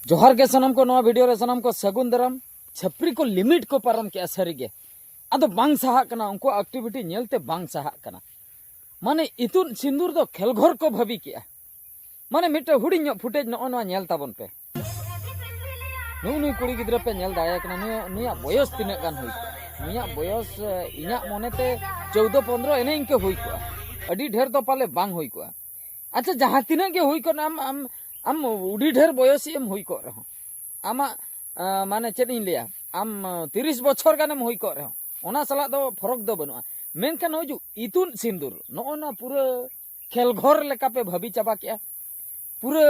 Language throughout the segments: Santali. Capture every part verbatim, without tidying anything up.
ᱡᱚᱦᱟᱨ ᱜᱮ ᱥᱟᱱᱟᱢ ᱠᱚ, ᱱᱚᱣᱟ ᱵᱷᱤᱰᱤᱭᱳ ᱨᱮ ᱥᱟᱱᱟᱢ ᱠᱚ ᱥᱟᱹᱜᱩᱱ ᱫᱟᱨᱟᱢ᱾ ᱪᱷᱟᱹᱯᱨᱤ ᱠᱚ ᱞᱤᱢᱤᱴ ᱠᱚ ᱯᱟᱨᱚᱢ ᱠᱮᱜᱼᱟ ᱥᱟᱹᱨᱤ ᱜᱮ᱾ ᱟᱫᱚ ᱵᱟᱝ ᱥᱟᱦᱟᱜ ᱠᱟᱱᱟ, ᱩᱱᱠᱩᱣᱟᱜ ᱮᱠᱴᱤᱵᱷᱤᱴᱤ ᱧᱮᱞᱛᱮ ᱵᱟᱝ ᱥᱟᱦᱟᱜ ᱠᱟᱱᱟ᱾ ᱢᱟᱱᱮ ᱤᱛᱩᱫ ᱥᱤᱸᱫᱩᱨ ᱫᱚ ᱠᱷᱮᱞ ᱜᱷᱚᱨ ᱠᱚ ᱵᱷᱟᱹᱵᱤ ᱠᱮᱜᱼᱟ᱾ ᱢᱟᱱᱮ ᱢᱤᱫᱴᱮᱱ ᱦᱩᱰᱤᱧ ᱧᱚᱜ ᱯᱷᱩᱴᱮᱡᱽ ᱱᱚᱜᱼᱚ ᱱᱚᱣᱟ ᱧᱮᱞ ᱛᱟᱵᱚᱱ ᱯᱮ᱾ ᱱᱩᱭ ᱱᱩᱭ ᱠᱩᱲᱤ ᱜᱤᱫᱽᱨᱟᱹ ᱯᱮ ᱧᱮᱞ ᱫᱟᱲᱮᱭᱟᱭ ᱠᱟᱱᱟ, ᱱᱩᱭ, ᱱᱩᱭᱟᱜ ᱵᱚᱭᱚᱥ ᱛᱤᱱᱟᱹᱜ ᱜᱟᱱ ᱦᱩᱭ ᱠᱚᱜᱼᱟ? ᱱᱩᱭᱟᱜ ᱵᱚᱭᱚᱥ, ᱮ, ᱤᱧᱟᱹᱜ ᱢᱚᱱᱮᱛᱮ ᱪᱳᱫᱽᱫᱳ ᱯᱚᱱᱫᱽᱨᱚ ᱮᱱᱮ ᱤᱱᱠᱟᱹ ᱦᱩᱭ ᱠᱚᱜᱼᱟ᱾ ᱟᱹᱰᱤ ᱰᱷᱮᱨ ᱫᱚ ᱯᱟᱞᱮ ᱵᱟᱝ ᱦᱩᱭ ᱠᱚᱜᱼᱟ᱾ ᱟᱪᱪᱷᱟ, ᱡᱟᱦᱟᱸ ᱛᱤᱱᱟᱹᱜ ᱜᱮ ᱦᱩᱭ ᱠᱚᱜ, ᱟᱢ, ᱟᱢ, ᱟᱢ ᱟᱹᱰᱤ ᱰᱷᱮᱨ ᱵᱚᱭᱚᱥᱤ ᱮᱢ ᱦᱩᱭ ᱠᱚᱜ ᱨᱮᱦᱚᱸ, ᱟᱢᱟᱜ, ᱟ, ᱢᱟᱱᱮ ᱪᱮᱫ ᱤᱧ ᱞᱟᱹᱭᱟ, ᱟᱢ, ᱟ, ᱛᱤᱨᱤᱥ ᱵᱚᱪᱷᱚᱨ ᱜᱟᱱᱮᱢ ᱦᱩᱭ ᱠᱚᱜ ᱨᱮᱦᱚᱸ, ᱚᱱᱟ ᱥᱟᱞᱟᱜ ᱫᱚ ᱯᱷᱚᱨᱚᱠ ᱫᱚ ᱵᱟᱹᱱᱩᱜᱼᱟ᱾ ᱢᱮᱱᱠᱷᱟᱱ ᱱᱚᱜᱼᱚᱭ ᱡᱮ ᱤᱛᱩᱫ ᱥᱤᱸᱫᱩᱨ, ᱱᱚᱜᱼᱚ ᱱᱚᱣᱟ ᱯᱩᱨᱟᱹ ᱠᱷᱮᱞ ᱜᱷᱚᱨ ᱞᱮᱠᱟ ᱯᱮ ᱵᱷᱟᱹᱵᱤ ᱪᱟᱵᱟ ᱠᱮᱜᱼᱟ, ᱯᱩᱨᱟᱹ,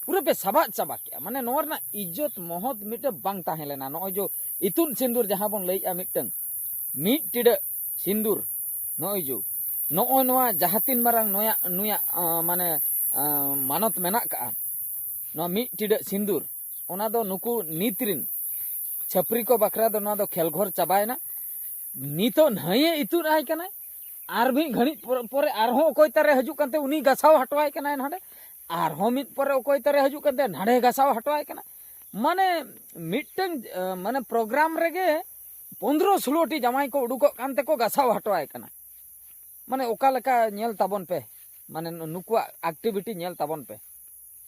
ᱯᱩᱨᱟᱹ ᱯᱮ ᱥᱟᱵᱟᱫ ᱪᱟᱵᱟ ᱠᱮᱜᱼᱟ᱾ ᱢᱟᱱᱮ ᱱᱚᱣᱟ ᱨᱮᱱᱟᱜ ᱤᱡᱽᱡᱚᱛ ᱢᱚᱦᱚᱛ ᱢᱤᱫᱴᱮᱱ ᱵᱟᱝ ᱛᱟᱦᱮᱸ ᱞᱮᱱᱟ᱾ ᱱᱚᱜᱼᱚᱭ ᱡᱮ ᱤᱛᱩᱫ ᱥᱤᱸᱫᱩᱨ ᱡᱟᱦᱟᱸ ᱵᱚᱱ ᱞᱟᱹᱭᱮᱜᱼᱟ, ᱢᱤᱫᱴᱟᱝ ᱢᱤᱫ ᱴᱤᱰᱟᱹᱜ ᱥᱤᱸᱫᱩᱨ, ᱱᱚᱜᱼᱚᱭ ᱡᱮ, ᱱᱚᱜᱼᱚᱭ ᱱᱚᱣᱟ ᱡᱟᱦᱟᱸ ᱛᱤᱱ ᱢᱟᱨᱟᱝ ᱱᱚᱭᱟ, ᱱᱩᱭᱟᱜ, ᱟ, ᱢᱟᱱᱮ, ᱟ, ᱢᱟᱱᱚᱛ ᱢᱮᱱᱟᱜ ᱠᱟᱜᱼᱟ, ᱱᱚᱣᱟ ᱢᱤᱫ ᱴᱤᱰᱟᱹᱜ ᱥᱤᱸᱫᱩᱨ, ᱚᱱᱟ ᱫᱚ ᱱᱩᱠᱩ ᱱᱤᱛ ᱨᱤᱱ ᱪᱷᱟᱹᱯᱨᱤ ᱠᱚ ᱵᱟᱠᱷᱨᱟ ᱫᱚ ᱱᱚᱣᱟ ᱫᱚ ᱠᱷᱮᱞ ᱜᱷᱚᱨ ᱪᱟᱵᱟᱭᱮᱱᱟ᱾ ᱱᱤᱛᱚᱜ ᱱᱟᱹᱭᱮ ᱤᱛᱩᱫ ᱟᱭ ᱠᱟᱱᱟᱭ, ᱟᱨ ᱢᱤᱫ ᱜᱷᱟᱹᱲᱤᱡ ᱯᱚᱨ-, ᱯᱚᱨᱮ ᱟᱨᱦᱚᱸ ᱚᱠᱚᱭ ᱛᱟᱨᱮ ᱦᱤᱡᱩᱜ ᱠᱟᱱᱛᱮ ᱩᱱᱤ ᱜᱟᱥᱟᱣ ᱦᱚᱴᱚᱣᱟᱭ ᱠᱟᱱᱟᱭ ᱱᱟᱰᱮ, ᱟᱨᱦᱚᱸ ᱢᱤᱫ ᱯᱚᱨᱮ ᱚᱠᱚᱭ ᱛᱟᱨᱮ ᱦᱤᱡᱩᱜ ᱠᱟᱱᱛᱮ ᱱᱟᱰᱮ ᱜᱟᱥᱟᱣ ᱦᱚᱴᱚᱣᱟᱭ ᱠᱟᱱᱟ᱾ ᱢᱟᱱᱮ ᱢᱤᱫᱴᱟᱝ, ᱟ, ᱢᱟᱱᱮ ᱯᱨᱳᱜᱨᱟᱢ ᱨᱮᱜᱮ ᱯᱚᱱᱫᱽᱨᱚ ᱥᱳᱞᱳ ᱴᱤ ᱡᱟᱶᱟᱭ ᱠᱚ ᱩᱰᱩᱠᱚᱜ ᱠᱟᱱ ᱛᱮᱠᱚ ᱜᱟᱥᱟᱣ ᱦᱚᱴᱚᱣᱟᱭ ᱠᱟᱱᱟ᱾ ᱢᱟᱱᱮ ᱚᱠᱟ ᱞᱮᱠᱟ ᱧᱮᱞ ᱛᱟᱵᱚᱱ ᱯᱮ, ᱢᱟᱱᱮ ᱱᱩ-, ᱱᱩᱠᱩᱣᱟᱜ ᱮᱠᱴᱤᱵᱷᱤᱴᱤ ᱧᱮᱞ ᱛᱟᱵᱚᱱ ᱯᱮ᱾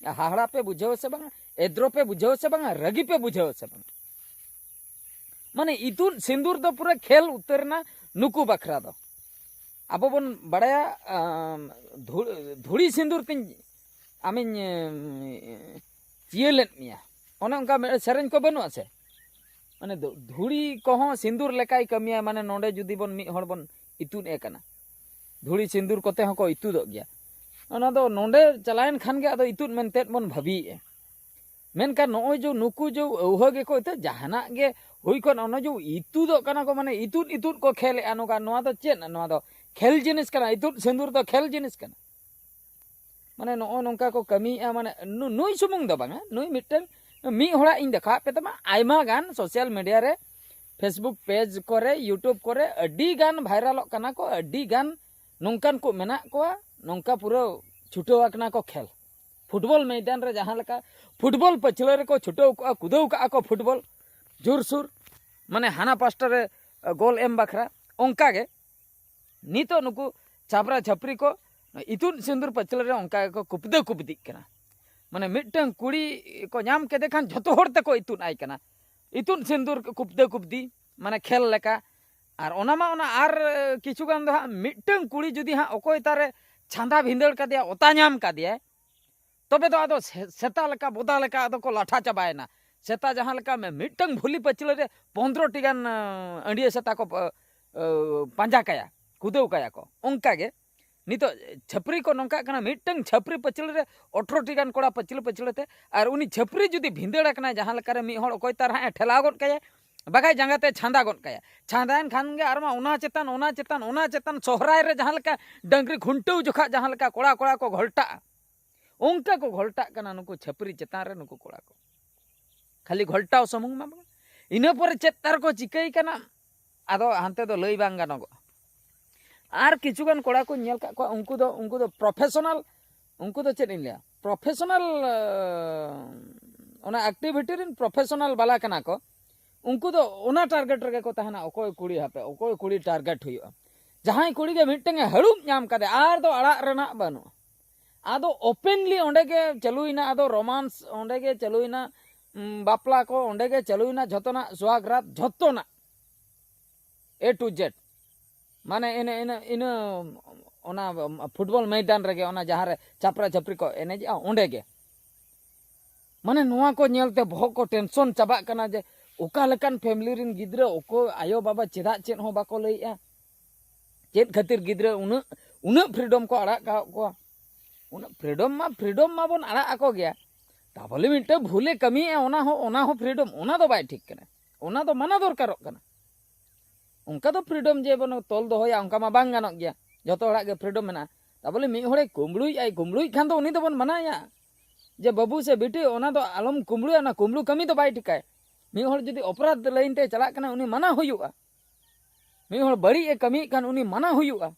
ᱦᱟᱦᱟᱲᱟ ᱯᱮ ᱵᱩᱡᱷᱟᱹᱣᱟ ᱥᱮ ᱵᱟᱝᱟ, ᱮᱫᱽᱨᱚ ᱯᱮ ᱵᱩᱡᱷᱟᱹᱣᱟ ᱥᱮ ᱵᱟᱝᱟ, ᱨᱟᱹᱜᱤ ᱯᱮ ᱵᱩᱡᱷᱟᱹᱣᱟ ᱥᱮ ᱵᱟᱝᱟ? ᱢᱟᱱᱮ ᱤᱛᱩᱫ ᱥᱤᱸᱫᱩᱨ ᱫᱚ ᱯᱩᱨᱟᱹ ᱠᱷᱮᱞ ᱩᱛᱟᱹᱨ ᱮᱱᱟ ᱱᱩᱠᱩ ᱵᱟᱠᱷᱨᱟ ᱫᱚ᱾ ᱟᱵᱚ ᱵᱚᱱ ᱵᱟᱲᱟᱭᱟ, ᱟᱢ, ᱫᱷᱩ-, ᱫᱷᱩᱲᱤ ᱥᱤᱸᱫᱩᱨ ᱛᱤᱧ ᱟᱢᱤᱧ, ᱮᱢ, ᱪᱤᱭᱟᱹ ᱞᱮᱫ ᱢᱮᱭᱟ, ᱚᱱᱮ ᱚᱱᱠᱟ ᱢᱤᱫ ᱥᱮᱨᱮᱧ ᱠᱚ ᱵᱟᱹᱱᱩᱜᱼᱟ ᱥᱮ? ᱢᱟᱱᱮ ᱫᱷᱩ-, ᱫᱷᱩᱲᱤ ᱠᱚᱦᱚᱸ ᱥᱤᱸᱫᱩᱨ ᱞᱮᱠᱟᱭ ᱠᱟᱹᱢᱤᱭᱟ᱾ ᱢᱟᱱᱮ ᱱᱚᱰᱮ ᱡᱩᱫᱤ ᱵᱚᱱ ᱢᱤᱫ ᱦᱚᱲ ᱵᱚᱱ ᱤᱛᱩᱫ ᱮ ᱠᱟᱱᱟ, ᱫᱷᱩᱲᱤ ᱥᱤᱸᱫᱩᱨ ᱠᱚᱛᱮ ᱦᱚᱸᱠᱚ ᱤᱛᱩᱫᱚᱜ ᱜᱮᱭᱟ᱾ ᱚᱱᱟ ᱫᱚ ᱱᱚᱰᱮ ᱪᱟᱞᱟᱣᱮᱱ ᱠᱷᱟᱱ ᱜᱮ ᱟᱫᱚ ᱤᱛᱩᱫ ᱢᱮᱱᱛᱮᱫ ᱵᱚᱱ ᱵᱷᱟᱹᱵᱤᱭᱮᱫᱼᱟ᱾ ᱢᱮᱱᱠᱷᱟᱱ ᱱᱚᱜᱼᱚᱭ ᱡᱮ ᱱᱩᱠᱩ ᱡᱮ ᱟᱹᱣᱦᱟᱹ ᱜᱮᱠᱚ ᱤᱛᱩᱫ, ᱡᱟᱦᱟᱱᱟᱜ ᱜᱮ ᱦᱩᱭ ᱠᱚᱜ, ᱚᱱᱟ ᱡᱮ ᱤᱛᱩᱫᱚᱜ ᱠᱟᱱᱟ ᱠᱚ, ᱢᱟᱱᱮ ᱤᱛᱩᱫ ᱤᱛᱩᱫ ᱠᱚ ᱠᱷᱮᱞᱮᱜᱼᱟ ᱱᱚᱝᱠᱟ, ᱱᱚᱣᱟ ᱫᱚ ᱪᱮᱫ? ᱱᱚᱣᱟ ᱫᱚ ᱠᱷᱮᱞ ᱡᱤᱱᱤᱥ ᱠᱟᱱᱟ? ᱤᱛᱩᱫ ᱥᱤᱸᱫᱩᱨ ᱫᱚ ᱠᱷᱮᱞ ᱡᱤᱱᱤᱥ ᱠᱟᱱᱟ? ᱢᱟᱱᱮ ᱱᱚᱜᱼᱚ ᱱᱚᱝᱠᱟ ᱠᱚ ᱠᱟᱹᱢᱤᱭᱮᱫᱼᱟ᱾ ᱢᱟᱱᱮ ᱱᱩ-, ᱱᱩᱭ ᱥᱩᱢᱩᱝ ᱫᱚ ᱵᱟᱝᱟ, ᱱᱩᱭ ᱢᱤᱫᱴᱮᱱ, ᱢᱤᱫ ᱦᱚᱲᱟᱜ ᱤᱧ ᱫᱮᱠᱷᱟᱣᱟᱫ ᱯᱮ ᱛᱟᱢᱟ᱾ ᱟᱭᱢᱟ ᱜᱟᱱ ᱥᱳᱥᱟᱞ ᱢᱤᱰᱤᱭᱟ ᱨᱮ, ᱯᱷᱮᱥᱵᱩᱠ ᱯᱮᱡᱽ ᱠᱚᱨᱮ, ᱭᱩᱴᱩᱵᱽ ᱠᱚᱨᱮ ᱟᱹᱰᱤ ᱜᱟᱱ ᱵᱷᱟᱭᱨᱟᱞᱚᱜ ᱠᱟᱱᱟ ᱠᱚ, ᱟᱹᱰᱤ ᱜᱟᱱ ᱱᱚᱝᱠᱟᱱ ᱠᱚ ᱢᱮᱱᱟᱜ ᱠᱚᱣᱟ, ᱱᱚᱝᱠᱟ ᱯᱩᱨᱟᱹ ᱪᱷᱩᱴᱟᱹᱣ ᱟᱠᱟᱱᱟ ᱠᱚ ᱠᱷᱮᱞ᱾ ᱯᱷᱩᱴᱵᱚᱞ ᱢᱚᱭᱫᱟᱱ ᱨᱮ ᱡᱟᱦᱟᱸ ᱞᱮᱠᱟ ᱯᱷᱩᱴᱵᱚᱞ ᱯᱟᱹᱪᱷᱞᱟᱹ ᱨᱮᱠᱚ ᱪᱷᱩᱴᱟᱹᱣ ᱠᱚᱜᱼᱟ, ᱠᱩᱫᱟᱹᱣ ᱠᱟᱜᱼᱟ ᱠᱚ ᱯᱷᱩᱴᱵᱚᱞ ᱡᱳᱨᱥᱳᱨ, ᱢᱟᱱᱮ ᱦᱟᱱᱟ ᱯᱟᱥᱴᱟ ᱨᱮ ᱜᱳᱞ ᱮᱢ ᱵᱟᱠᱷᱨᱟ, ᱚᱱᱠᱟ ᱜᱮ ᱱᱤᱛᱚᱜ ᱱᱩᱠᱩ ᱪᱷᱟᱯᱨᱟ ᱪᱷᱟᱯᱨᱤ ᱠᱚ ᱤᱛᱩᱫ ᱥᱤᱸᱫᱩᱨ ᱯᱟᱹᱪᱷᱞᱟᱹ ᱨᱮ ᱚᱱᱠᱟ ᱜᱮᱠᱚ ᱠᱩᱯᱫᱟᱹ ᱠᱩᱯᱫᱤᱜ ᱠᱟᱱᱟ᱾ ᱢᱟᱱᱮ ᱢᱤᱫᱴᱟᱝ ᱠᱩᱲᱤ ᱠᱚ ᱧᱟᱢ ᱠᱮᱫᱮ ᱠᱷᱟᱱ ᱡᱷᱚᱛᱚ ᱦᱚᱲ ᱛᱮᱠᱚ ᱤᱛᱩᱫ ᱟᱭ ᱠᱟᱱᱟ, ᱤᱛᱩᱫ ᱥᱤᱸᱫᱩᱨ ᱠᱩᱯᱫᱟᱹ ᱠᱩᱯᱫᱤ, ᱢᱟᱱᱮ ᱠᱷᱮᱞ ᱞᱮᱠᱟ᱾ ᱟᱨ ᱚᱱᱟ ᱢᱟ ᱚᱱᱟ, ᱟᱨ ᱠᱤᱪᱷᱩ ᱜᱟᱱ ᱫᱚ ᱦᱟᱸᱜ ᱢᱤᱫᱴᱟᱝ ᱠᱩᱲᱤ ᱡᱩᱫᱤ ᱦᱟᱸᱜ ᱚᱠᱚᱭ ᱛᱟᱨᱮ ᱪᱷᱟᱸᱫᱟ ᱵᱷᱤᱸᱫᱟᱹᱲ ᱠᱟᱫᱮᱭᱟ, ᱚᱛᱟ ᱧᱟᱢ ᱠᱟᱫᱮᱭᱟᱭ, ᱛᱚᱵᱮ ᱫᱚ ᱟᱫᱚ ᱥᱮ-, ᱥᱮᱛᱟ ᱞᱮᱠᱟ ᱵᱚᱫᱟ ᱞᱮᱠᱟ ᱟᱫᱚ ᱠᱚ ᱞᱟᱴᱷᱟ ᱪᱟᱵᱟᱭᱮᱱᱟ᱾ ᱥᱮᱛᱟ ᱡᱟᱦᱟᱸ ᱞᱮᱠᱟ ᱢᱮ-, ᱢᱤᱫᱴᱟᱝ ᱵᱷᱩᱞᱤ ᱯᱟᱹᱪᱷᱞᱟᱹ ᱨᱮ ᱯᱚᱱᱫᱽᱨᱚ ᱴᱤ ᱜᱟᱱ, ᱟᱸ, ᱟᱹᱰᱤᱭᱟᱹ ᱥᱮᱛᱟ ᱠᱚ, ᱟᱸ, ᱯᱟᱸᱡᱟ ᱠᱟᱭᱟ, ᱠᱩᱫᱟᱹᱣ ᱠᱟᱭᱟ ᱠᱚ᱾ ᱚᱱᱠᱟ ᱜᱮ ᱱᱤᱛᱚᱜ ᱪᱷᱟᱹᱯᱨᱤ ᱠᱚ ᱱᱚᱝᱠᱟᱜ ᱠᱟᱱᱟ, ᱢᱤᱫᱴᱟᱝ ᱪᱷᱟᱹᱯᱨᱤ ᱯᱟᱹᱪᱷᱞᱟᱹ ᱨᱮ ᱟᱴᱷᱨᱚ ᱴᱤ ᱜᱟᱱ ᱠᱚᱲᱟ ᱯᱟᱹᱪᱷᱞᱟᱹ ᱯᱟᱹᱪᱷᱞᱟᱹ ᱛᱮ, ᱟᱨ ᱩᱱᱤ ᱪᱷᱟᱹᱯᱨᱤ ᱡᱩᱫᱤ ᱵᱷᱤᱸᱫᱟᱹᱲ ᱟᱠᱟᱱᱟᱭ ᱡᱟᱦᱟᱸ ᱞᱮᱠᱟᱨᱮ ᱢᱤᱫ ᱦᱚᱲ ᱚᱠᱚᱭ ᱛᱟᱨ ᱦᱟᱸᱜ ᱮ ᱴᱷᱮᱞᱟᱣ ᱜᱚᱫ ᱠᱟᱭᱟ, ᱵᱟᱠᱷᱟᱡ ᱡᱟᱸᱜᱟ ᱛᱮ ᱪᱷᱟᱸᱫᱟ ᱜᱚᱫ ᱠᱟᱭᱟ᱾ ᱪᱷᱟᱸᱫᱟᱭᱮᱱ ᱠᱷᱟᱱ ᱜᱮ ᱟᱨ ᱢᱟ ᱚᱱᱟ ᱪᱮᱛᱟᱱ, ᱚᱱᱟ ᱪᱮᱛᱟᱱ, ᱚᱱᱟ ᱪᱮᱛᱟᱱ, ᱥᱚᱦᱨᱟᱭ ᱨᱮ ᱡᱟᱦᱟᱸ ᱞᱮᱠᱟ ᱰᱟᱹᱝᱨᱤ ᱠᱷᱩᱱᱴᱟᱹᱣ ᱡᱚᱠᱷᱟᱜ ᱡᱟᱦᱟᱸ ᱞᱮᱠᱟ ᱠᱚᱲᱟ ᱠᱚᱲᱟ ᱠᱚ ᱜᱷᱚᱞᱴᱟᱜᱼᱟ, ᱚᱱᱠᱟ ᱠᱚ ᱜᱷᱚᱞᱴᱟᱜ ᱠᱟᱱᱟ ᱱᱩᱠᱩ ᱪᱷᱟᱹᱯᱨᱤ ᱪᱮᱛᱟᱱ ᱨᱮ ᱱᱩᱠᱩ ᱠᱚᱲᱟ ᱠᱚ᱾ ᱠᱷᱟᱹᱞᱤ ᱜᱷᱚᱞᱴᱟᱣ ᱥᱩᱢᱩᱝ ᱢᱟ ᱵᱟᱝ, ᱤᱱᱟᱹ ᱯᱚᱨᱮ ᱪᱮᱫ ᱛᱟᱨ ᱠᱚ ᱪᱤᱠᱟᱹᱭ ᱠᱟᱱᱟ, ᱟᱫᱚ ᱦᱟᱱᱛᱮ ᱫᱚ ᱞᱟᱹᱭ ᱵᱟᱝ ᱜᱟᱱᱚᱜᱚᱜᱼᱟ᱾ ᱟᱨ ᱠᱤᱪᱷᱩ ᱜᱟᱱ ᱠᱚᱲᱟ ᱠᱚᱧ ᱧᱮᱞ ᱠᱟᱜ ᱠᱚᱣᱟ, ᱩᱱᱠᱩ ᱫᱚ, ᱩᱱᱠᱩ ᱫᱚ ᱯᱨᱚᱯᱷᱮᱥᱚᱱᱟᱞ, ᱩᱱᱠᱩ ᱫᱚ ᱪᱮᱫ ᱤᱧ ᱞᱟᱹᱭᱟ, ᱯᱨᱚᱯᱷᱮᱥᱚᱱᱟᱞ, ᱚᱱᱟ ᱮᱠᱴᱤᱵᱷᱤᱴᱤ ᱨᱮᱱ ᱯᱨᱚᱯᱷᱮᱥᱚᱱᱟᱞ ᱵᱟᱞᱟ ᱠᱟᱱᱟ ᱠᱚ᱾ ᱩᱱᱠᱩ ᱫᱚ ᱚᱱᱟ ᱴᱟᱨᱜᱮᱴ ᱨᱮᱜᱮ ᱠᱚ ᱛᱟᱦᱮᱱᱟ, ᱚᱠᱚᱭ ᱠᱩᱲᱤ, ᱦᱟᱯᱮ ᱚᱠᱚᱭ ᱠᱩᱲᱤ ᱴᱟᱨᱜᱮᱴ ᱦᱩᱭᱩᱜᱼᱟ᱾ ᱡᱟᱦᱟᱸᱭ ᱠᱩᱲᱤ ᱜᱮ ᱢᱤᱫᱴᱟᱝ ᱮ ᱦᱟᱹᱲᱩᱵ ᱧᱟᱢ ᱠᱟᱫᱮ, ᱟᱨ ᱫᱚ ᱟᱲᱟᱜ ᱨᱮᱱᱟᱜ ᱵᱟᱹᱱᱩᱜᱼᱟ᱾ ᱟᱫᱚ ᱳᱯᱮᱱᱞᱤ ᱚᱸᱰᱮ ᱜᱮ ᱪᱟᱹᱞᱩᱭᱮᱱᱟ, ᱟᱫᱚ ᱨᱳᱢᱟᱱᱥ ᱚᱸᱰᱮ ᱜᱮ ᱪᱟᱹᱞᱩᱭᱮᱱᱟ, ᱩᱸ, ᱵᱟᱯᱞᱟ ᱠᱚ ᱚᱸᱰᱮ ᱜᱮ ᱪᱟᱹᱞᱩᱭᱮᱱᱟ, ᱡᱷᱚᱛᱚᱱᱟᱜ ᱥᱩᱦᱟᱜᱽ ᱨᱟᱛ ᱡᱷᱚᱛᱚᱱᱟᱜ A to Z᱾ ᱢᱟᱱᱮ ᱤᱱᱟᱹ, ᱤᱱᱟᱹ, ᱤᱱᱟᱹ ᱚᱱᱟ ᱯᱷᱩᱴᱵᱚᱞ ᱢᱚᱭᱫᱟᱱ ᱨᱮᱜᱮ, ᱚᱱᱟ ᱡᱟᱦᱟᱸ ᱨᱮ ᱪᱷᱟᱯᱨᱟ ᱪᱷᱟᱯᱨᱤ ᱠᱚ ᱮᱱᱮᱡᱮᱜᱼᱟ, ᱚᱸᱰᱮ ᱜᱮ᱾ ᱢᱟᱱᱮ ᱱᱚᱣᱟ ᱠᱚ ᱧᱮᱞᱛᱮ ᱵᱚᱦᱚᱜ ᱠᱚ ᱴᱮᱱᱥᱚᱱ ᱪᱟᱵᱟᱜ ᱠᱟᱱᱟ ᱡᱮ ᱚᱠᱟ ᱞᱮᱠᱟᱱ ᱯᱷᱮᱢᱤᱞᱤ ᱨᱮᱱ ᱜᱤᱫᱽᱨᱟᱹ, ᱚᱠᱚᱭ ᱟᱭᱳ ᱵᱟᱵᱟ ᱪᱮᱫᱟᱜ ᱪᱮᱫ ᱦᱚᱸ ᱵᱟᱠᱚ ᱞᱟᱹᱭᱮᱜᱼᱟ? ᱪᱮᱫ ᱠᱷᱟᱹᱛᱤᱨ ᱜᱤᱫᱽᱨᱟᱹ ᱩᱱᱟᱹᱜ, ᱩᱱᱟᱹᱜ ᱯᱷᱨᱤᱰᱚᱢ ᱠᱚ ᱟᱲᱟᱜ ᱠᱟᱜ ᱠᱚᱣᱟ? ᱩᱱᱟᱹᱜ ᱯᱷᱨᱤᱰᱚᱢ ᱢᱟ, ᱯᱷᱨᱤᱰᱚᱢ ᱢᱟᱵᱚᱱ ᱟᱲᱟᱜ ᱟᱠᱚ ᱜᱮᱭᱟ, ᱛᱟ ᱵᱚᱞᱮ ᱢᱤᱫᱴᱟᱝ ᱵᱷᱩᱞᱮ ᱠᱟᱹᱢᱤᱭᱮᱜᱼᱟ, ᱚᱱᱟ ᱦᱚᱸ, ᱚᱱᱟ ᱦᱚᱸ ᱯᱷᱨᱤᱰᱚᱢ, ᱚᱱᱟ ᱫᱚ ᱵᱟᱭ ᱴᱷᱤᱠ ᱠᱟᱱᱟ, ᱚᱱᱟ ᱫᱚ ᱢᱟᱱᱟ ᱫᱚᱨᱠᱟᱨᱚᱜ ᱠᱟᱱᱟ᱾ ᱚᱱᱠᱟ ᱫᱚ ᱯᱷᱨᱤᱰᱚᱢ ᱡᱮ ᱵᱚᱱ ᱛᱚᱞ ᱫᱚᱦᱚᱭᱟ, ᱚᱱᱠᱟ ᱢᱟ ᱵᱟᱝ ᱜᱟᱱᱚᱜ ᱜᱮᱭᱟ᱾ ᱡᱚᱛᱚ ᱦᱚᱲᱟᱜ ᱜᱮ ᱯᱷᱨᱤᱰᱚᱢ ᱢᱮᱱᱟᱜᱼᱟ᱾ ᱛᱟ ᱵᱚᱞᱮ ᱢᱤᱫ ᱦᱚᱲᱮ ᱠᱩᱢᱵᱽᱲᱩᱭᱮᱫᱼᱟᱭ, ᱠᱩᱢᱵᱽᱲᱩᱭᱮᱫ ᱠᱷᱟᱱ ᱫᱚ ᱩᱱᱤ ᱫᱚᱵᱚᱱ ᱢᱟᱱᱟᱭᱟ ᱡᱮ, "ᱵᱟᱹᱵᱩ ᱥᱮ ᱵᱤᱴᱤ, ᱚᱱᱟ ᱫᱚ ᱟᱞᱚᱢ ᱠᱩᱢᱵᱽᱲᱩᱭᱟ, ᱚᱱᱟ ᱠᱩᱢᱵᱽᱲᱩ ᱠᱟᱹᱢᱤ ᱫᱚ ᱵᱟᱭ ᱴᱷᱤᱠᱟᱭ᱾" ᱢᱤᱫ ᱦᱚᱲ ᱡᱩᱫᱤ ᱚᱯᱨᱟᱫᱷ ᱞᱟᱭᱤᱱ ᱛᱮ ᱪᱟᱞᱟᱜ ᱠᱟᱱᱟ, ᱩᱱᱤ ᱢᱟᱱᱟ ᱦᱩᱭᱩᱜᱼᱟ᱾ ᱢᱤᱫ ᱦᱚᱲ ᱵᱟᱹᱲᱤᱡ ᱮ ᱠᱟᱹᱢᱤᱭᱮᱫ ᱠᱷᱟᱱ, ᱩᱱᱤ ᱢᱟᱱᱟ ᱦᱩᱭᱩᱜᱼᱟ᱾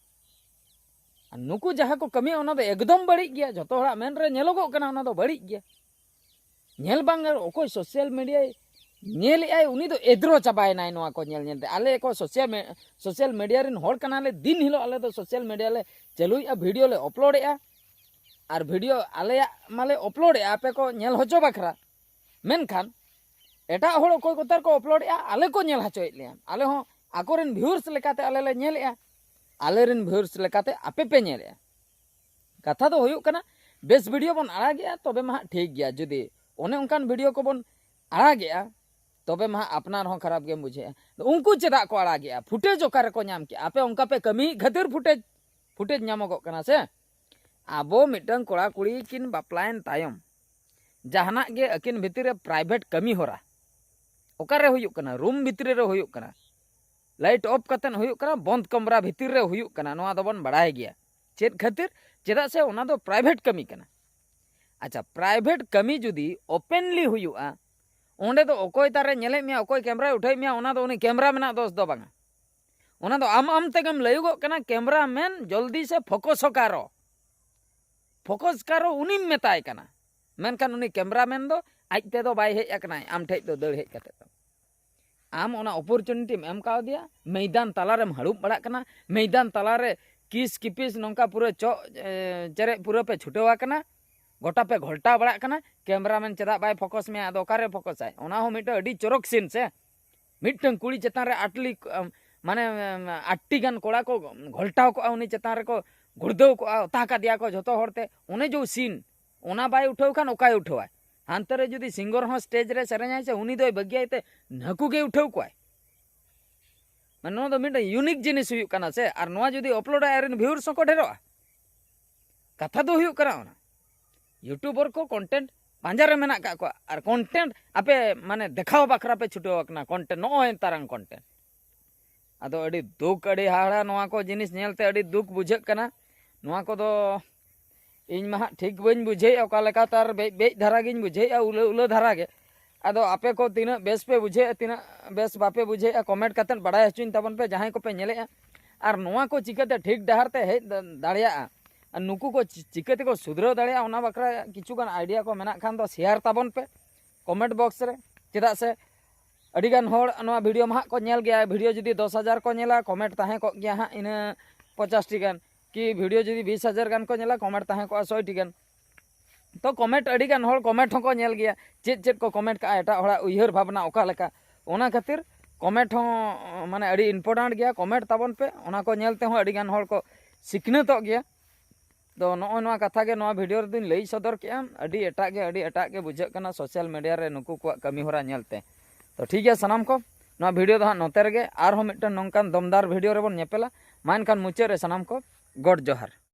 ᱱᱩᱠᱩ ᱡᱟᱦᱟᱸ ᱠᱚ ᱠᱟᱹᱢᱤᱭᱟ, ᱚᱱᱟ ᱫᱚ ᱮᱠᱫᱚᱢ ᱵᱟᱹᱲᱤᱡ ᱜᱮᱭᱟ᱾ ᱡᱚᱛᱚ ᱦᱚᱲᱟᱜ ᱢᱮᱱ ᱨᱮ ᱧᱮᱞᱚᱜᱚᱜ ᱠᱟᱱᱟ, ᱚᱱᱟ ᱫᱚ ᱵᱟᱹᱲᱤᱡ ᱜᱮᱭᱟ᱾ ᱧᱮᱞ ᱵᱟᱝ ᱜᱟᱱᱚᱜ, ᱚᱠᱚᱭ ᱥᱳᱥᱟᱞ ᱢᱤᱰᱤᱭᱟᱭ ᱧᱮᱞᱮᱜᱼᱟᱭ, ᱩᱱᱤ ᱫᱚ ᱮᱫᱽᱨᱚ ᱪᱟᱵᱟᱭᱮᱱᱟᱭ ᱱᱚᱣᱟ ᱠᱚ ᱧᱮᱞ ᱧᱮᱞ ᱛᱮ᱾ ᱟᱞᱮ ᱠᱚ ᱥᱳᱥᱟᱞ ᱢᱮ-, ᱥᱳᱥᱟᱞ ᱢᱤᱰᱤᱭᱟ ᱨᱮᱱ ᱦᱚᱲ ᱠᱟᱱᱟᱞᱮ, ᱫᱤᱱ ᱦᱤᱞᱳᱜ ᱟᱞᱮ ᱫᱚ ᱥᱳᱥᱟᱞ ᱢᱤᱰᱤᱭᱟ ᱞᱮ ᱪᱟᱹᱞᱩᱭᱮᱫᱼᱟ, ᱵᱷᱤᱰᱤᱭᱳ ᱞᱮ ᱟᱯᱞᱳᱰᱮᱜᱼᱟ, ᱟᱨ ᱵᱷᱤᱰᱤᱭᱳ ᱟᱞᱮᱭᱟᱜ ᱢᱟᱞᱮ ᱟᱯᱞᱳᱰᱮᱜᱼᱟ, ᱟᱯᱮ ᱠᱚ ᱧᱮᱞ ᱦᱚᱪᱚ ᱵᱟᱠᱷᱨᱟ᱾ ᱢᱮᱱᱠᱷᱟᱱ ᱮᱴᱟᱜ ᱦᱚᱲ ᱚᱠᱚᱭ ᱠᱚᱛᱟᱨ ᱠᱚ ᱟᱯᱞᱳᱰᱮᱜᱼᱟ, ᱟᱞᱮ ᱠᱚ ᱧᱮᱞ ᱦᱚᱪᱚᱭᱮᱫ ᱞᱮᱭᱟ᱾ ᱟᱞᱮ ᱦᱚᱸ ᱟᱠᱚᱨᱮᱱ ᱵᱷᱤᱭᱩᱣᱟᱨᱥ ᱞᱮᱠᱟᱛᱮ ᱟᱞᱮ ᱞᱮ ᱧᱮᱞᱮᱜᱼᱟ, ᱟᱞᱮᱨᱮᱱ ᱵᱷᱤᱭᱩᱣᱟᱨᱥ ᱞᱮᱠᱟᱛᱮ ᱟᱯᱮ ᱯᱮ ᱧᱮᱞᱮᱜᱼᱟ᱾ ᱠᱟᱛᱷᱟ ᱫᱚ ᱦᱩᱭᱩᱜ ᱠᱟᱱᱟ, ᱵᱮᱥ ᱵᱷᱤᱰᱤᱭᱳ ᱵᱚᱱ ᱟᱲᱟᱜᱮᱜᱼᱟ, ᱛᱚᱵᱮ ᱢᱟ ᱦᱟᱸᱜ ᱴᱷᱤᱠ ᱜᱮᱭᱟ᱾ ᱡᱩᱫᱤ ᱚᱱᱮ ᱚᱱᱠᱟᱱ ᱵᱷᱤᱰᱤᱭᱳ ᱠᱚᱵᱚᱱ ᱟᱲᱟᱜᱮᱜᱼᱟ, ᱛᱚᱵᱮ ᱢᱟ ᱦᱟᱸᱜ ᱟᱯᱱᱟᱨ ᱦᱚᱸ ᱠᱷᱟᱨᱟᱯ ᱜᱮᱢ ᱵᱩᱡᱷᱟᱹᱣᱮᱜᱼᱟ᱾ ᱩᱱᱠᱩ ᱪᱮᱫᱟᱜ ᱠᱚ ᱟᱲᱟᱜᱮᱜᱼᱟ? ᱯᱷᱩᱴᱮᱡᱽ ᱚᱠᱟ ᱨᱮᱠᱚ ᱧᱟᱢ ᱠᱮᱜᱼᱟ? ᱟᱯᱮ ᱚᱱᱠᱟ ᱯᱮ ᱠᱟᱹᱢᱤᱭᱮᱫ ᱠᱷᱟᱹᱛᱤᱨ ᱯᱷᱩᱴᱮᱡᱽ, ᱯᱷᱩᱴᱮᱡᱽ ᱧᱟᱢᱚᱜᱚᱜ ᱠᱟᱱᱟ ᱥᱮ? ᱟᱵᱚ ᱢᱤᱫᱴᱟᱝ ᱠᱚᱲᱟ ᱠᱩᱲᱤ ᱠᱤᱱ ᱵᱟᱯᱞᱟᱭᱮᱱ ᱛᱟᱭᱚᱢ, ᱡᱟᱦᱟᱱᱟᱜ ᱜᱮ ᱟᱹᱠᱤᱱ ᱵᱷᱤᱛᱤᱨ ᱨᱮ ᱯᱨᱟᱭᱵᱷᱮᱴ ᱠᱟᱹᱢᱤ ᱦᱚᱨᱟ ᱚᱠᱟᱨᱮ ᱦᱩᱭᱩᱜ ᱠᱟᱱᱟ? ᱨᱩᱢ ᱵᱷᱤᱛᱨᱤ ᱨᱮ ᱦᱩᱭᱩᱜ ᱠᱟᱱᱟ, ᱞᱟᱭᱤᱴ ᱚᱯᱷ ᱠᱟᱛᱮᱫ ᱦᱩᱭᱩᱜ ᱠᱟᱱᱟ, ᱵᱚᱱᱫ ᱠᱟᱢᱨᱟ ᱵᱷᱤᱛᱤᱨ ᱨᱮ ᱦᱩᱭᱩᱜ ᱠᱟᱱᱟ, ᱱᱚᱣᱟ ᱫᱚᱵᱚᱱ ᱵᱟᱲᱟᱭ ᱜᱮᱭᱟ᱾ ᱪᱮᱫ ᱠᱷᱟᱹᱛᱤᱨ? ᱪᱮᱫᱟᱜ ᱥᱮ ᱚᱱᱟ ᱫᱚ ᱯᱨᱟᱭᱵᱷᱮᱴ ᱠᱟᱹᱢᱤ ᱠᱟᱱᱟ᱾ ᱟᱪᱪᱷᱟ, ᱯᱨᱟᱭᱵᱷᱮᱴ ᱠᱟᱹᱢᱤ ᱡᱩᱫᱤ ᱳᱯᱮᱱᱞᱤ ᱦᱩᱭᱩᱜᱼᱟ, ᱚᱸᱰᱮ ᱫᱚ ᱚᱠᱚᱭ ᱛᱟᱨᱮ ᱧᱮᱞᱮᱫ ᱢᱮᱭᱟ, ᱚᱠᱚᱭ ᱠᱮᱢᱨᱟᱭ ᱩᱴᱷᱟᱹᱣᱮᱫ ᱢᱮᱭᱟ, ᱚᱱᱟ ᱫᱚ ᱩᱱᱤ ᱠᱮᱢᱨᱟ ᱢᱮᱱᱟᱜ ᱫᱚᱥ ᱫᱚ ᱵᱟᱝᱟ᱾ ᱚᱱᱟ ᱫᱚ ᱟᱢ ᱟᱢ ᱛᱮᱜᱮᱢ ᱞᱟᱹᱭᱚᱜᱚᱜ ᱠᱟᱱᱟ, ᱠᱮᱢᱨᱟ ᱢᱮᱱ ᱡᱚᱞᱫᱤ ᱥᱮ ᱯᱷᱳᱠᱚᱥ ᱦᱚᱠᱟᱨᱚ, ᱯᱷᱳᱠᱚᱥ ᱠᱟᱨᱚ ᱩᱱᱤᱢ ᱢᱮᱛᱟᱭ ᱠᱟᱱᱟ᱾ ᱢᱮᱱᱠᱷᱟᱱ ᱩᱱᱤ ᱠᱮᱢᱨᱟ ᱢᱮᱱ ᱫᱚ ᱟᱡ ᱛᱮᱫᱚ ᱵᱟᱭ ᱦᱮᱡ ᱟᱠᱟᱱᱟᱭ ᱟᱢ ᱴᱷᱮᱡ ᱫᱚ ᱫᱟᱹᱲ ᱦᱮᱡ ᱠᱟᱛᱮ ᱫᱚ᱾ ᱟᱢ ᱚᱱᱟ ᱚᱯᱚᱨᱪᱩᱱᱤᱴᱤᱢ ᱮᱢ ᱠᱟᱣᱫᱮᱭᱟ, ᱢᱮᱭᱫᱟᱱ ᱛᱟᱞᱟᱨᱮᱢ ᱦᱟᱹᱲᱩᱵ ᱵᱟᱲᱟᱜ ᱠᱟᱱᱟ, ᱢᱮᱭᱫᱟᱱ ᱛᱟᱞᱟᱨᱮ ᱠᱤᱥ ᱠᱤᱯᱤᱥ ᱱᱚᱝᱠᱟ ᱯᱩᱨᱟᱹ ᱪᱚᱜ, ᱮ, ᱪᱮᱨᱮᱡ ᱯᱩᱨᱟᱹ ᱯᱮ ᱪᱷᱩᱴᱟᱹᱣ ᱟᱠᱟᱱᱟ, ᱜᱚᱴᱟ ᱯᱮ ᱜᱷᱚᱞᱴᱟᱣ ᱵᱟᱲᱟᱜ ᱠᱟᱱᱟ᱾ ᱠᱮᱢᱨᱟᱢᱮᱱ ᱪᱮᱫᱟᱜ ᱵᱟᱭ ᱯᱷᱳᱠᱚᱥ ᱢᱮᱭᱟ? ᱟᱫᱚ ᱚᱠᱟᱨᱮ ᱯᱷᱳᱠᱚᱥᱟᱭ? ᱚᱱᱟ ᱦᱚᱸ ᱢᱤᱫᱴᱟᱝ ᱟᱹᱰᱤ ᱪᱚᱨᱚᱠ ᱥᱤᱱ ᱥᱮ᱾ ᱢᱤᱫᱴᱟᱝ ᱠᱩᱲᱤ ᱪᱮᱛᱟᱱ ᱨᱮ ᱟᱴᱞᱤ, ᱟᱢ, ᱢᱟᱱᱮ, ᱟᱢ, ᱟᱴᱴᱤ ᱜᱟᱱ ᱠᱚᱲᱟ ᱠᱚ ᱜᱷᱚᱞᱴᱟᱣ ᱠᱚᱜᱼᱟ, ᱩᱱᱤ ᱪᱮᱛᱟᱱ ᱨᱮᱠᱚ ᱜᱩᱲᱫᱟᱹᱣ ᱠᱚᱜᱼᱟ, ᱚᱛᱟ ᱠᱟᱫᱮᱭᱟ ᱠᱚ ᱡᱷᱚᱛᱚ ᱦᱚᱲᱛᱮ᱾ ᱚᱱᱮ ᱡᱮ ᱥᱤᱱ, ᱚᱱᱟ ᱵᱟᱭ ᱩᱴᱷᱟᱹᱣ ᱠᱷᱟᱱ ᱚᱠᱟᱭ ᱩᱴᱷᱟᱹᱣᱟᱭ? ᱦᱟᱱᱛᱮ ᱨᱮ ᱡᱩᱫᱤ ᱥᱤᱝᱜᱚᱨ ᱦᱚᱸ ᱥᱴᱮᱡᱽ ᱨᱮ ᱥᱮᱨᱮᱧᱟᱭ ᱥᱮ, ᱩᱱᱤ ᱫᱚᱭ ᱵᱟᱹᱜᱤᱭᱟᱭ ᱛᱮ ᱱᱟᱹᱠᱩ ᱜᱮᱭ ᱩᱴᱷᱟᱹᱣ ᱠᱚᱣᱟᱭ᱾ ᱢᱟᱱᱮ, ᱱᱚᱣᱟ ᱫᱚ ᱢᱤᱫᱴᱟᱝ ᱤᱭᱩᱱᱤᱠ ᱡᱤᱱᱤᱥ ᱦᱩᱭᱩᱜ ᱠᱟᱱᱟ ᱥᱮ᱾ ᱟᱨ ᱱᱚᱣᱟ ᱡᱩᱫᱤ ᱟᱯᱞᱳᱰᱟᱭ, ᱟᱡᱨᱮᱱ ᱵᱷᱤᱭᱩᱣᱟᱨᱥ ᱦᱚᱸᱠᱚ ᱰᱷᱮᱨᱚᱜᱼᱟ᱾ ᱠᱟᱛᱷᱟ ᱫᱚ ᱦᱩᱭᱩᱜ ᱠᱟᱱᱟ ᱚᱱᱟ, ᱤᱭᱩᱴᱩᱵᱟᱨ ᱠᱚ ᱠᱚᱱᱴᱮᱱᱴ ᱯᱟᱸᱡᱟ ᱨᱮ ᱢᱮᱱᱟᱜ ᱠᱟᱜ ᱠᱚᱣᱟ, ᱟᱨ ᱠᱚᱱᱴᱮᱱᱴ ᱟᱯᱮ, ᱢᱟᱱᱮ, ᱫᱮᱠᱷᱟᱣ ᱵᱟᱠᱷᱨᱟ ᱯᱮ ᱪᱷᱩᱴᱟᱹᱣ ᱟᱠᱟᱱᱟ᱾ ᱠᱚᱱᱴᱮᱱᱴ, ᱱᱚᱜᱼᱚᱭ ᱛᱟᱨᱟᱝ ᱠᱚᱱᱴᱮᱱᱴ᱾ ᱟᱫᱚ ᱟᱹᱰᱤ ᱫᱩᱠ, ᱟᱹᱰᱤ ᱦᱟᱦᱟᱲᱟ, ᱱᱚᱣᱟ ᱠᱚ ᱡᱤᱱᱤᱥ ᱧᱮᱞᱛᱮ ᱟᱹᱰᱤ ᱫᱩᱠ ᱵᱩᱡᱷᱟᱹᱜ ᱠᱟᱱᱟ᱾ ᱱᱚᱣᱟ ᱠᱚᱫᱚ ᱤᱧ ᱢᱟ ᱦᱟᱸᱜ ᱴᱷᱤᱠ ᱵᱟᱹᱧ ᱵᱩᱡᱷᱟᱹᱣᱮᱫᱼᱟ, ᱚᱠᱟ ᱞᱮᱠᱟᱛᱮ ᱟᱨ ᱵᱮᱡ ᱵᱮᱡ ᱫᱷᱟᱨᱟ ᱜᱤᱧ ᱵᱩᱡᱷᱟᱹᱣᱮᱫᱼᱟ, ᱩᱞᱟᱹ ᱩᱞᱟᱹ ᱫᱷᱟᱨᱟ ᱜᱮ᱾ ᱟᱫᱚ ᱟᱯᱮ ᱠᱚ ᱛᱤᱱᱟᱹᱜ ᱵᱮᱥ ᱯᱮ ᱵᱩᱡᱷᱟᱹᱣᱮᱫᱼᱟ, ᱛᱤᱱᱟᱹᱜ ᱵᱮᱥ ᱵᱟᱯᱮ ᱵᱩᱡᱷᱟᱹᱣᱮᱫᱼᱟ, ᱠᱚᱢᱮᱱᱴ ᱠᱟᱛᱮᱫ ᱵᱟᱲᱟᱭ ᱦᱚᱪᱚᱧ ᱛᱟᱵᱚᱱ ᱯᱮ, ᱡᱟᱦᱟᱸᱭ ᱠᱚᱯᱮ ᱧᱮᱞᱮᱫᱼᱟ᱾ ᱟᱨ ᱱᱚᱣᱟ ᱠᱚ ᱪᱤᱠᱟᱹᱛᱮ ᱴᱷᱤᱠ ᱰᱟᱦᱟᱨ ᱛᱮ ᱦᱮᱡ ᱫᱟ- ᱫᱟᱲᱮᱭᱟᱜᱼᱟ, ᱟᱨ ᱱᱩᱠᱩ ᱠᱚ ᱪᱤ- ᱪᱤᱠᱟᱹ ᱛᱮᱠᱚ ᱥᱩᱫᱷᱨᱟᱹᱣ ᱫᱟᱲᱮᱭᱟᱜᱼᱟ, ᱚᱱᱟ ᱵᱟᱠᱷᱨᱟ ᱠᱤᱪᱷᱩᱜᱟᱱ ᱟᱭᱰᱤᱭᱟ ᱠᱚ ᱢᱮᱱᱟᱜ ᱠᱷᱟᱱ ᱫᱚ ᱥᱮᱭᱟᱨ ᱛᱟᱵᱚᱱ ᱯᱮ ᱠᱚᱢᱮᱱᱴ ᱵᱚᱠᱥ ᱨᱮ᱾ ᱪᱮᱫᱟᱜ ᱥᱮ ᱟᱹᱰᱤᱜᱟᱱ ᱦᱚᱲ ᱱᱚᱣᱟ ᱵᱷᱤᱰᱤᱭᱳ ᱢᱟ ᱦᱟᱸᱜ ᱠᱚ ᱧᱮᱞ ᱜᱮᱭᱟ, ᱵᱷᱤᱰᱤᱭᱳ ᱡᱩᱫᱤ ᱫᱚᱥ ᱦᱟᱡᱟᱨ ᱠᱚ ᱧᱮᱞᱟ, ᱠᱚᱢᱮᱱᱴ ᱛᱟᱦᱮᱸ ᱠᱚᱜ ᱜᱮᱭᱟ ᱦᱟᱸᱜ ᱤᱱᱟᱹ ᱯᱚᱧᱪᱟᱥ ᱴᱤ ᱜᱟᱱ, ᱠᱤ ᱵᱷᱤᱰᱤᱭᱳ ᱡᱩᱫᱤ ᱵᱤᱥ ᱦᱟᱡᱟᱨ ᱜᱟᱱ ᱠᱚ ᱧᱮᱞᱟ, ᱠᱚᱢᱮᱱᱴ ᱛᱟᱦᱮᱸ ᱠᱚᱜᱼᱟ ᱥᱚᱭ ᱴᱤ ᱜᱟᱱ᱾ ᱛᱚ ᱠᱚᱢᱮᱱᱴ, ᱟᱹᱰᱤᱜᱟᱱ ᱦᱚᱲ ᱠᱚᱢᱮᱱᱴ ᱦᱚᱸᱠᱚ ᱧᱮᱞ ᱜᱮᱭᱟ, ᱪᱮᱫ ᱪᱮᱫ ᱠᱚ ᱠᱚᱢᱮᱱᱴ ᱠᱟᱜᱼᱟ, ᱮᱴᱟᱜ ᱦᱚᱲᱟᱜ ᱩᱭᱦᱟᱹᱨ ᱵᱷᱟᱵᱽᱱᱟ ᱚᱠᱟ ᱞᱮᱠᱟ, ᱚᱱᱟ ᱠᱷᱟᱹᱛᱤᱨ ᱠᱚᱢᱮᱱᱴ ᱦᱚᱸ ᱢᱟᱱᱮ ᱟᱹᱰᱤ ᱤᱢᱯᱚᱨᱴᱮᱱᱴ ᱜᱮᱭᱟ᱾ ᱠᱚᱢᱮᱱᱴ ᱛᱟᱵᱚᱱ ᱯᱮ, ᱚᱱᱟ ᱠᱚ ᱧᱮᱞ ᱛᱮᱦᱚᱸ ᱟᱹᱰᱤᱜᱟᱱ ᱦᱚᱲ ᱠᱚ ᱥᱤᱠᱷᱱᱟᱹᱛᱚᱜ ᱜᱮᱭᱟ᱾ ᱛᱚ ᱱᱚᱜᱼᱚᱭ ᱱᱚᱣᱟ ᱠᱟᱛᱷᱟ ᱜᱮ ᱱᱚᱣᱟ ᱵᱷᱤᱰᱤᱭᱳ ᱨᱮᱫᱚᱧ ᱞᱟᱹᱭ ᱥᱚᱫᱚᱨ ᱠᱮᱜᱼᱟ᱾ ᱟᱹᱰᱤ ᱮᱴᱟᱜ ᱜᱮ, ᱟᱹᱰᱤ ᱮᱴᱟᱜ ᱜᱮ ᱵᱩᱡᱷᱟᱹᱜ ᱠᱟᱱᱟ ᱥᱳᱥᱟᱞ ᱢᱤᱰᱤᱭᱟ ᱨᱮ ᱱᱩᱠᱩ ᱠᱚᱣᱟᱜ ᱠᱟᱹᱢᱤ ᱦᱚᱨᱟ ᱧᱮᱞᱛᱮ᱾ ᱛᱚ ᱴᱷᱤᱠ ᱜᱮᱭᱟ ᱥᱟᱱᱟᱢ ᱠᱚ, ᱱᱚᱣᱟ ᱵᱷᱤᱰᱤᱭᱳ ᱫᱚ ᱦᱟᱸᱜ ᱱᱚᱛᱮ ᱨᱮᱜᱮ, ᱟᱨᱦᱚᱸ ᱢᱤᱫᱴᱟᱝ ᱱᱚᱝᱠᱟᱱ ᱫᱚᱢᱫᱟᱨ ᱵᱷᱤᱰᱤᱭᱳ ᱨᱮᱵᱚᱱ ᱧᱮᱯᱮᱞᱟ᱾ ᱢᱟ ᱮᱱᱠᱷᱟᱱ ᱢᱩᱪᱟᱹᱫ ᱨᱮ ᱥᱟᱱᱟᱢ ᱠᱚ ᱜᱚᱰ ᱡᱚᱦᱟᱨ᱾